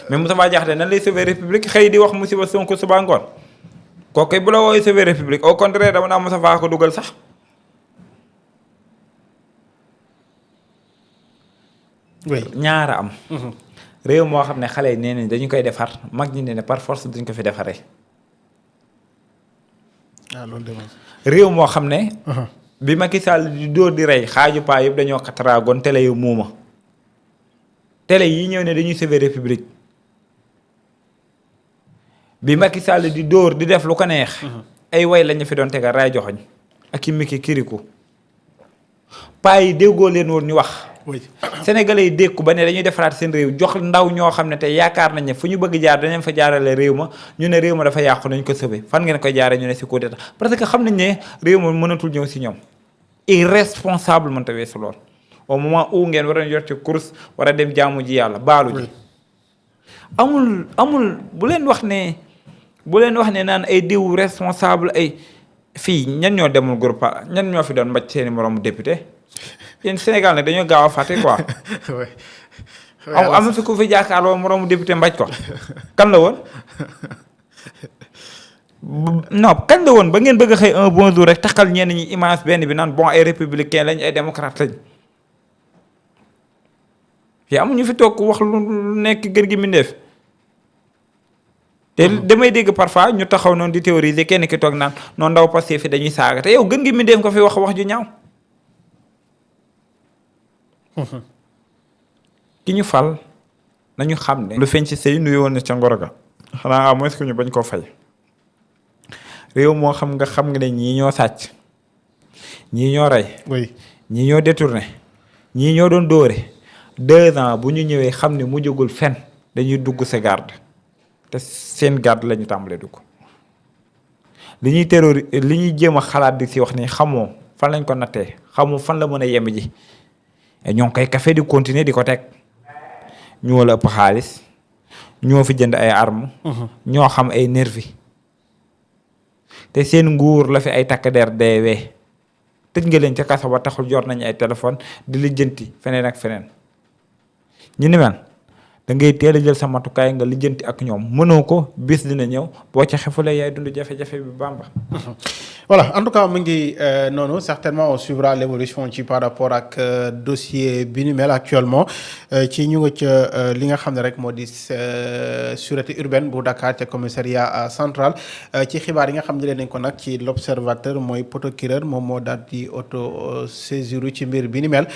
mais Moustapha Diakhaté nan lay sauver république xëy di wax musiba Sonko suba ngoon kooku bu la wooyee sauver république au contraire dama naa Moustapha ko dugal sax. ñaara am. réew moo xam ne xale yi nee nañ dañu koy defar mag ñi ne par force duñ ko fi defaree. loolu réew moo xam ne. bi Macky Sall di dóor di rey xaaju paa yëpp dañoo xataraagoon télé yu muuma télé yi ñëw ne dañuy sauver république bi Macky Sall di dóor di def lu ko neex. ay way lañu fi doon tegal raay joxoñ ak i miki kiriku paa yi déggoo leen woon ñu wax. Sénégalais yi dékku ba ne dañuy defaraat seen réew jox ndaw ñoo xam ne te yaakaar nañ ne fu ñu bëgg jaar danañ fa jaarale réew ma ñu ne réew ma dafa yàqu nañ ko sauver fan ngeen koy jaaree ñu ne si coup d'état parce que xam nañ ne réew ma mënatul ñëw si ñoom irresponsable mënta weesu lool au moment où ngeen war a yor ci course war a dem jaamu ji yàlla baalu ji amul bu leen wax ne naan ay diw responsable ay fii ñan ñoo demul groupe ñan ñoo fi doon mbaj seeni moroomu député yéen Sénégal nag dañoo gaaw a fàtte quoi. am na fi ku fi jàkkaarloo moroomu député mbaj ko kan la woon. non kañ la woon ba ngeen bëgg a xëy un bon jour rek taxal ñenn ñi image benn bi naan bon ay républicain lañ ay démocrate lañ. fii amuñu fi toog wax lu nekk gër gi mbindeef. te damay dégg parfois ñu taxaw noonu di théoriser kenn ki toog naan noonu ndaw Pastef fi dañuy saaga te yow gën gi mbindeef nga fi wax ju ñaaw. ki ñu fal nañu xam ne. lu feeñ ci sëy nuyu woon na ca ngoro ga xanaa à moins que ñu bañ koo fay réew moo xam nga ne ñii ñoo sàcc ñii ñoo rey. ñii ñoo détourné ñii ñoo doon dóore 2 ans bu ñu ñëwee xam ne mu jógul fen dañuy dugg sa garde te seen garde la ñu tàmbalee dugg li ñuy jéem a xalaat di si wax ni xamoo fan lañ ko nattee xamoo fan la mën a yem ji. ñoo ngi koy café di continuer di ko teg ñoo la ëpp xaalis ñoo fi jënd ay armes. ñoo xam ay nervi te seen nguur la fi ay takk der deewee tëj nga leen ca kaso ba taxul jot nañu ay téléphone di lijjanti feneen ak feneen ñu ni mel da ngay teel a jël sa matukaay nga lijjanti ak ñoom mënoo ko bis dina ñëw boo ca xefulee yaay dund jafe-jafe bi Bamba. voilà en tout cas mu ngi noonu certainement on suivra l'évolution ci par rapport ak dossier bi ni mel actuellement ci ñu nga ca li nga xam ne rek moo di sûreté urbaine bu Dakar ca commissariat central ci xibaar yi nga xam ne leen nañ ko nag ci l'observateur mooy procureur moom moo daal di auto saisir ci mbir bi ni mel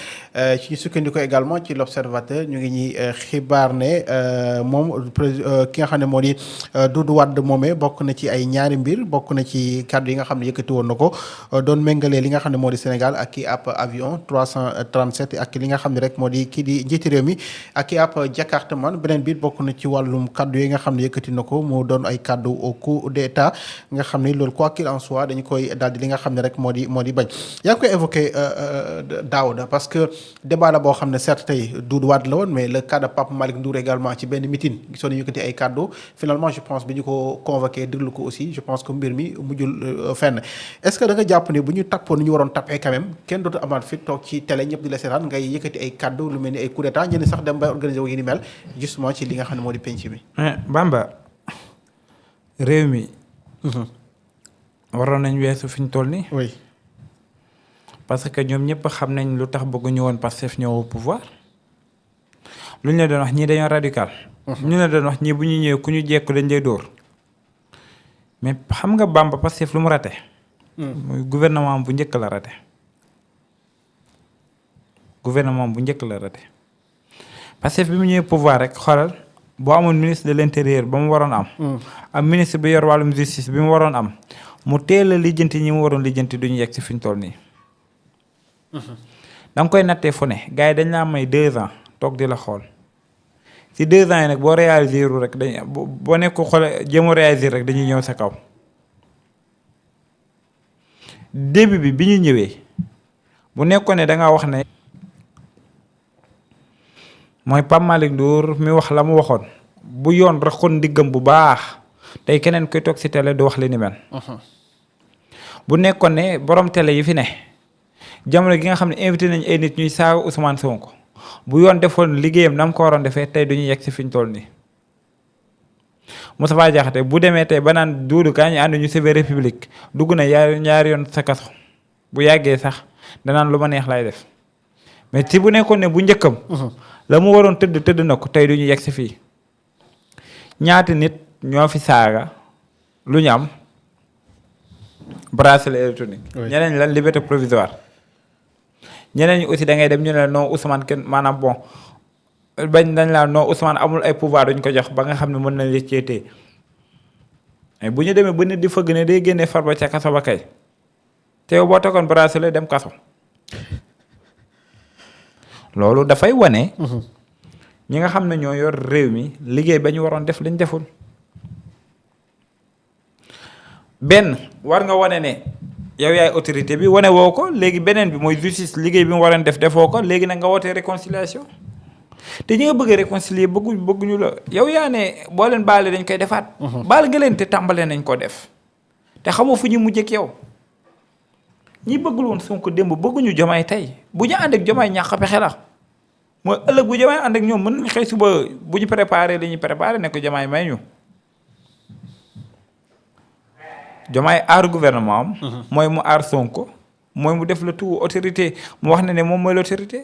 ci ñu sukkandiku également ci l'observateur ñu ngi ñuy xibaar ne moom ki nga xam ne moo di Doudou Wade moomee bokk na ci ay ñaari mbir bokk na ci kàddu yi nga xam ne yëkkati woon na ko doon méngalee li nga xam ne moo di Sénégal ak kii ab avion 337 ak li nga xam ne rek moo di kii di njiiti réew mi ak kii ab Jakarta man beneen biir bokk na ci wàllum kaddu yi nga xam ne yëkkati na ko mu doon ay kaddu au coup d'état nga xam ne loolu quoi qu'il en soit dañu koy daal di li nga xam ne rek moo di bañ yaa ngi koy évoqué Daouda parce que débat la boo xam ne certes tey Doudou Wade la woon mais le cas de Pape Malick Ndour également ci benn meeting gisoon nañu yëkkati ay kaddu finalement je pense bi ñu ko convoqué déglu ko aussi je pense que mbir mi mujjul fenn est-ce que da nga jàpp ne bu ñu tappoon ni ñu waroon tappee quand même kenn dootu amaat fi toog ci télé ñëpp di la seetaan ngay yëkkati ay kaddu lu mel ni ay coup d'état ñenn sax dem bay organiser wu yi ni mel justement ci li nga xam ne moo di penc mi. Bamba réew mi. waroon nañ weesu fi ñu toll nii. oui. parce que ñoom ñëpp xam nañ lu tax bëgguñu woon Pastef ñëw au pouvoir lu ñu la doon wax ñii dañoo radical. ñu la doon wax ñii bu ñu ñëwee ku ñu jekku dañ lay dóor mais xam nga Bamba Pastef lu mu raté. mooy gouvernement bu njëkk la raté. gouvernement bu njëkk la raté Pastef bi mu ñëwee pouvoir rek xoolal boo amoon ministre de l'intérieur ba mu waroon am. am ministre bi yor wàllum justice bi mu waroon am mu teel a lijjanti ñi mu waroon lijjanti duñu yegg si fi ñu toll nii. da nga koy nattee fu ne gars yi dañ laa may 2 ans toog di la xool si 2 ans yi nag boo réaliser rek dañ boo nekk xool jéem a réaliser rek dañuy ñëw sa kaw. début bi ñu ñëwee bu nekkoon ne da nga wax ne mooy Pape Malick Ndour mi wax la mu waxoon bu yoon raxoon ndiggam bu baax tey keneen koy toog si télé du wax li ni mel. bu nekkoon ne borom télé yi fi ne jamono gi nga xam ne invité nañu ay nit ñuy saaga Ousmane Sonko bu yoon defoon liggéeyam na mu ko waroon defee tey duñu yegg si fi ñu toll nii. Moustapha Diakhaté bu demee tey ba naan Doudou kaa ñu ànd ñu sauver république dugg na ñaari yoon sa kaso bu yàggee sax danaan lu ma neex lay def mais ci bu nekkoon ne bu njëkkam. la mu waroon tëdd na ko tey du ñu yegg si fii ñaata nit ñoo fi saaga lu ñu am bracelet électronique. ñeneen la liberté provisoire. ñeneen ñi aussi da ngay dem ñu ne la non Ousmane kenn maanaam bon bañ dañ laa non Ousmane amul ay pouvoir duñ ko jox ba nga xam ne mën na la cee téye mais bu ñu demee ba nit di fëgg ne day génnee Farba ca kaso ba kay te yow boo tegoon bracelet dem kaso. loolu dafay wane. ñi nga xam ne ñoo yor réew mi liggéey ba ñu waroon def lañ deful. benn war nga wane ne yow yaay autorité bi wane woo ko léegi beneen bi mooy justice liggéey bi mu waroon def defoo ko léegi nag nga wootee réconciliation te ñi nga bëgg a réconcilier bëgguñu la yow yaa ne boo leen baale dañ koy defaat. baal nga leen te tàmbalee nañ ko def te xamoo fu ñu mujj ak yow. ñi bëggul woon Sonko démb bëgguñu Diomaye tey bu ñu ànd ak Diomaye ñàkk pexe la mooy ëllëg bu Diomaye ànd ak ñoom mën nañu xëy suba bu ñu préparé li ñuy préparé ne ko Diomaye may ñu. Diomaye aar gouvernement am. mooy mu aar Sonko mooy mu def le tout autorité mu wax ne moom mooy l'autorité.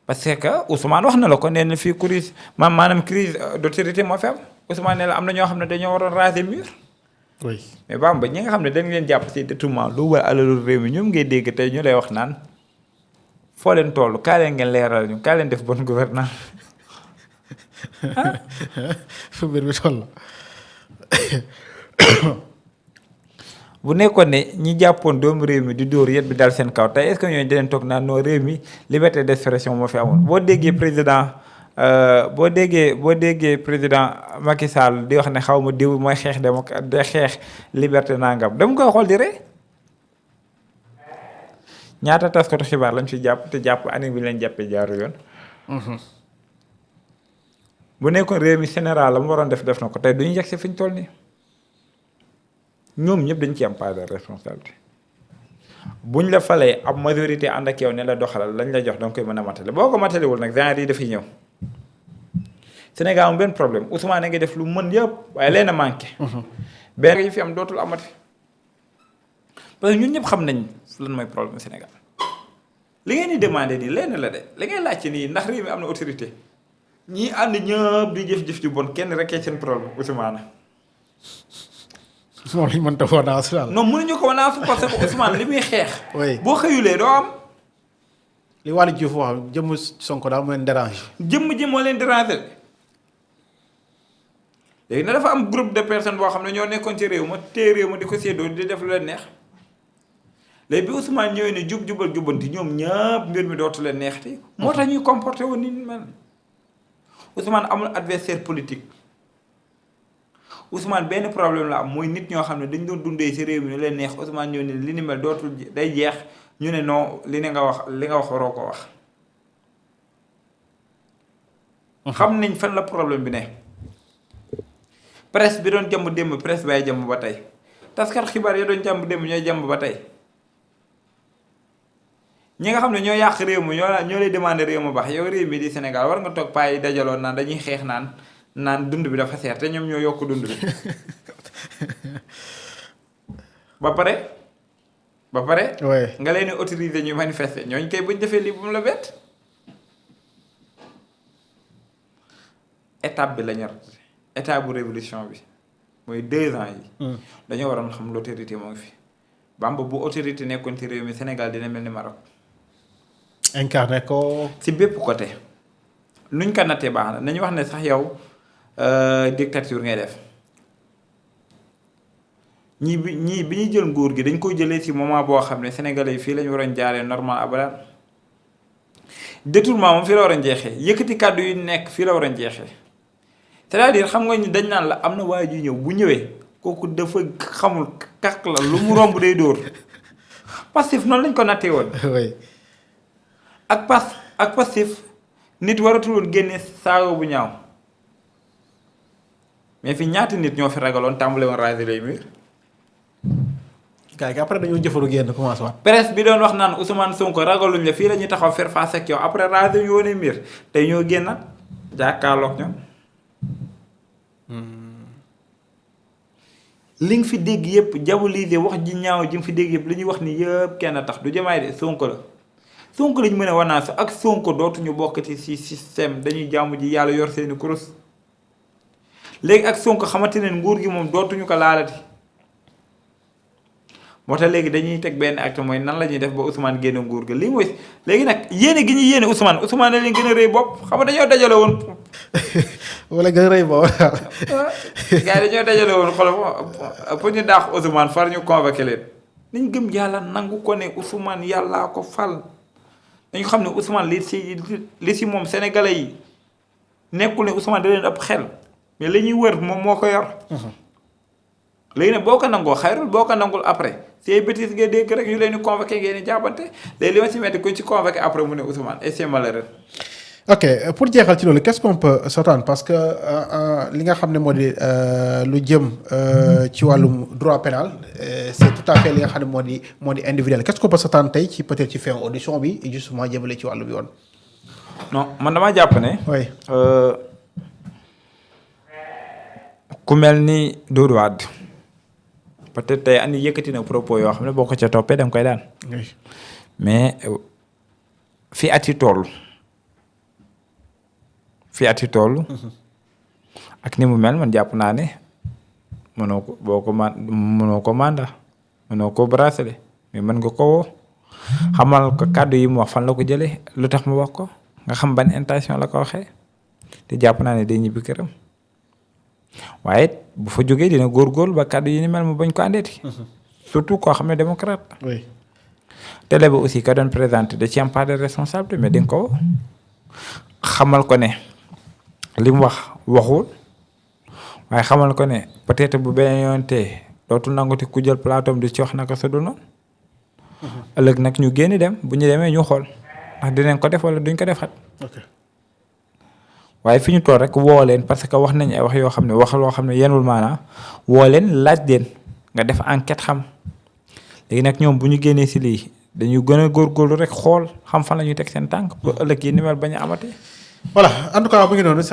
parce que Ousmane wax na la ko nee na fii crise maanaam crise d'autorité moo fi am Ousmane ne la am na ñoo xam ne dañoo waroon raser mur. oui mais Bamba ñi nga xam ne dañ leen jàpp ci détournement lu war alalu réew mi ñoom ngay dégg tey ñu lay wax naan foo leen toll kaa leen ngeen leeral ñu kaa leen def bonne gouvernance ah. fu mbir bi toll. bu nekkoon ne ñi jàppoon doomu réew mi di dóor yet bi dal seen kaw tey est-ce que ñooñu dinañ toog naan noo réew mi liberté d'expression moo fi amoon boo déggee président président Macky Sall di wax ne xaw ma diw mooy xeex de xeex liberté nangam dama koy xool di ree ñaata taskatu xibaar lañ fi jàpp te jàpp année bi leen jàppee jaaru yoon. bu nekkoon réew mi général la mu waroon def na ko tey du ñu yegg si fi ñu toll nii ñoom ñëpp dañ ci am part de responsabilité buñ la falee ab majorité ànd ak yow ne la doxalal lañ la jox danga koy mën a matale boo ko matalewul nag genre yi dafay ñëw Sénégal am benn problème Ousmane a ngi def lu mën yëpp waaye leen a manqué. benn yi fi am dootul amati parce que ñun ñëpp xam nañ lan mooy problème Sénégal li ngeen di demandé nii lenn la de li ngay laajte nii ndax réew mi am na autorité ñii ànd ñëpp di jëf-jëf ju bon kenn rek seen problème Ousmane. moom lañ mënta wanaasu daal. non mënuñu ko wanaasu parce que Ousmane li muy xeex. oui boo xëyulee doo am. li Waly Diouf wax jëmm Sonko daal moo leen dérange. jëmm ji moo leen déranger léegi na dafa am groupe de personnes boo xam ne ñoo nekkoon ci réew ma te réew ma di ko séddoo di def lu leen neex léegi bi Ousmane ñëwee ne jubal jubbanti ñoom ñëpp mbir mi dootu leen neex te moo tax ñuy comporté woon ni mel Ousmane amul adversaire politique. Ousmane benn problème la am mooy nit ñoo xam ne dañ doon dundee ci réew mi nu leen neex Ousmane ñëw ne li ni mel dootul day jeex ñu ne non li nga wax waroo ko wax. xam nañ fan la problème bi ne. presse bi doon jàmb démb presse bay jàmb ba tey taskat xibaar yi doon jàmb démb ñooy jàmb ba tey ñi nga xam ne ñoo yàq réew mi ñoo lay demandé réew mu baax yow réew mi di Sénégal war nga toog paa yi dajaloon naan dañuy xeex naan dund bi dafa seer te ñoom ñoo yokk dund bi ba pare nga leen di autoriser ñu manifester ñooñ koy buñ defee lii bu mu la bett étape bi la ñor étape bu révolution bi mooy 2 ans yi dañoo waroon xam l'autorité moo ngi fi Bamba bu autorité nekkoon ci réew mi Sénégal dina mel ni Maroc incarné ko ci bépp côté nuñ ko nattee baax na nañu wax ne sax yow dictature ngay def bi ñuy jël nguur gi dañ koy jëlee ci moment boo xam ne sénégalais yi fii lañu waroon jaaree normal abadan détournement moom fii la war a jeexee yëkkati kàddu yu nekk fii la war a jeexee c'est-à-dire xam nga dañ naan la am na waaye ji ñëw bu ñëwee kooku dafa xamul kàq la lu mu romb day dóor passif noonu lañ ko nattee woon. oui ak passif nit waratul woon génne saago bu ñaaw. mais fi ñaata nit ñoo fi ragaloon tàmbale woon raser les murs. gars yi après dañoo jëfandu génn commencé waat. presse bi doon wax naan Ousmane Sonko ragaluñ la fii la ñuy taxaw faire face ak yow après raser ñu woon mur tey ñoo génnaat jàkkaarloog ñoom li nga fi dégg yëpp diaboliser wax ji ñaaw ji nga fi dégg yëpp li ñuy wax ni yëpp kenn tax du Diomaye de Sonko la Sonko lañ mën a wanaasu ak Sonko dootuñu bokkati ci système dañuy jaamu ji yàlla yor seeni kurus léegi ak Sonko xamante ne nguur gi moom dootuñu ko laalati moo tax léegi dañuy teg benn acte mooy nan la ñuy def ba Ousmane génn nguur gi lii mooy léegi nag yéene gi ñu yéene Ousmane la leen gën a rëy bopp xam nga dañoo dajale woon. wala gën a rëy bopp. gars yi dañoo dajale woon xoolal pour ñu daax Ousmane far ñu convoqué leen nañ gëm yàlla nangu ko ne Ousmane yàllaa ko fal dañu xam ne Ousmane li si moom sénégalais yi nekkul ne Ousmane da leen ëpp xel mais la ñuy wër moom moo ko yor. léegi nag boo ko nangoo xayrul boo ko nangul après c'est bêtise nga dégg rek ñu leen di convoqué ngeen di jàppante léegi li ma si metti ku ci convoqué après mu ne Ousmane et c'est malheureux. ok pour jeexal ci loolu qu'est-ce qu'on peut s'attendre parce que li nga xam ne moo di lu jëm ci wàllum droit pénal c'est tout à fait li nga xam ne moo di individuel qu'est-ce qu'on peut s'attendre tey ci peut-être ci fin audition bi justement jëmale ci wàllum yoon. non man damaa jàpp ne. oui. ku mel ni Doudou Wade peut-être tey andi yëkkati na propos yoo xam ne boo ko ca toppee da nga koy daan. mais fi at yi toll. ak ni mu mel man jàpp naa ne mënoo ko mënoo ko mandat mënoo ko bracelet mais mën nga ko woo xamal ko kàddu yi mu wax fan la ko jëlee lu tax mu wax ko nga xam ban intention la ko waxee te jàpp naa ne day ñibbi këram waaye bu fa jógee dina góorgóorlu ba kàddu yi ni mel mu bañ ko àndeeti. surtout koo xam ne démocrate. oui. télé bi aussi ka doon présenté da ci am part de responsabilité mais di nga ko woo xamal ko ne li mu wax waxul waaye xamal ko ne peut-être bu beneen yoon te dootul nanguti ku jël plateau di ci wax naka sa du noonu. ëllëg nag ñu génn dem bu ñu demee ñu xool ndax dinañ ko def wala duñ ko defat. ok waaye fi ñu toll rek woo leen parce que wax nañ ay wax yoo xam ne wax loo xam ne yenul maanaam woo leen laaj leen nga def enquête xam léegi nag ñoom bu ñu génnee si lii dañu gën a góorgóorlu rek xool xam fan la ñuy teg seen tànk pour ëllëg yi ni mel bañ a amati. voilà en tout cas mu ngi noonu.